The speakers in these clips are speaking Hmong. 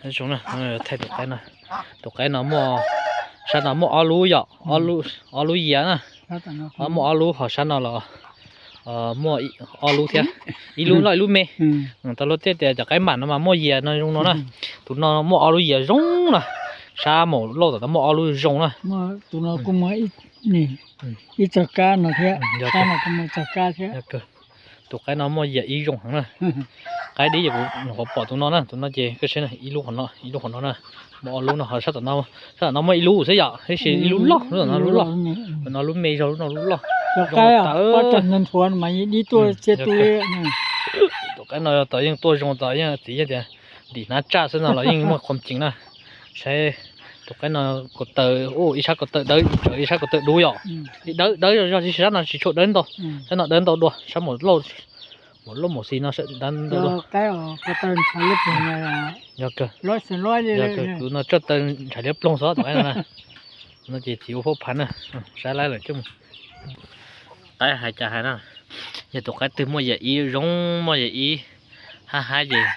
Thaij tus qaib no, tus qaib no muaj, sab no muaj ob lub yom, ob lub yias na, muaj ob lub, ho sab no los muaj ob lub thiab, ib lub loj ib lub me. Tau luag tej tias cov qaib mam no mas muaj yias no zoo no na. Tus no muaj ob lub yias zoo na, sab maum lauj tom no muaj ob lub zoo na. Ib txog kab no thiab, tus qaib no muaj yias ib zoo heev na. Qaib dib ces kuv nyuam qhuav pom tus no na, tus no ces koj saib na, ib lub qhov no, ib lub qhov no na, muaj ob lub no, ho sab tom no muaj ib lub xwb yom, tab sis ib lub loj, lub tom no lub loj, lub no lub me zog, lub no lub loj. Tus qaib no yog tau yeej tuaj zoo, tau yeej txiv yeej tias ntim hnab tsaj xwb no los yeej muaj qhuam ceem na. Saib tus qaib no, kaus taw, ib sab kaus taw dawb, ib sab kaus taw dub yom. Dawb dawb zog, sab no tsis tshua dawb ntau, sab no dawb ntau dua, sab maum lauj, maum lauj maum xis no dawb ntau dua. Kuv no tsaj taw ntshav liab ploog xwb tus qaib no na. No ces txiv ua phab phav na, saib laib lawm coj mus. Qaib hais cas hais na, yog tus qaib twg muaj yias ib zoo, muaj yias ib hab haib ces,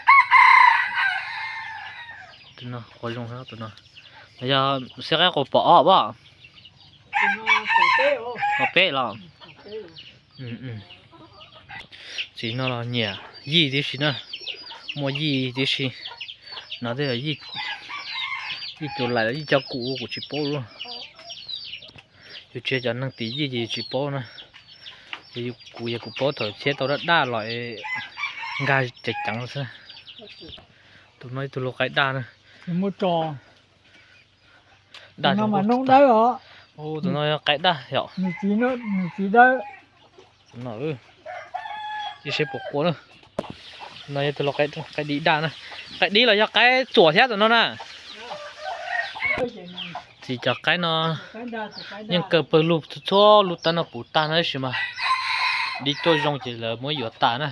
tus no quas zoo, tus no yog xib qaib quas pom ob as. Pom peb los. Txiv no los nyiam yij tib si na, muaj yij tib si. No twb yog yij cov laim los yij cov kum, kuv tsis paub lawm. Yus tsis yog cov neeg tis yij ces yus tsis paub na. Ces kuv yog kuv paub thaum txhiab tau daj daj los nkag ceev ceev xwb. Tus no ib tug lau qaib daj na. Daj, tus no yog qaib daj yom. Tus no, ib seb puas qua na. No yog tus lau qaib dib daj na. Qaib dib los yog qaib txuam thiab tus no na. Txiv cov qaib no yeej kaw pawg lug txhua lub tab no puv tag no tab sis mas dib tuaj zoo ces lawv muab yuav tas na.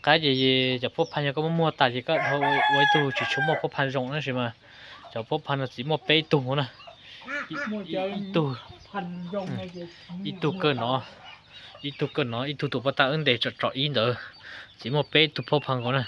Qaib ces cov phab pha yog koj muab muag tas ces koj dhau ua ib tug tsis tshua muaj phab pha zoo tab sis mas cov phab pha no txiv muaj peb tug na. Ib tug, ib tug kawg no, ib tug kawg no, ib tug tus poj tab wb ntes tsom tsom ib ntawd, txiv muaj peb tug phab pha nkaus na.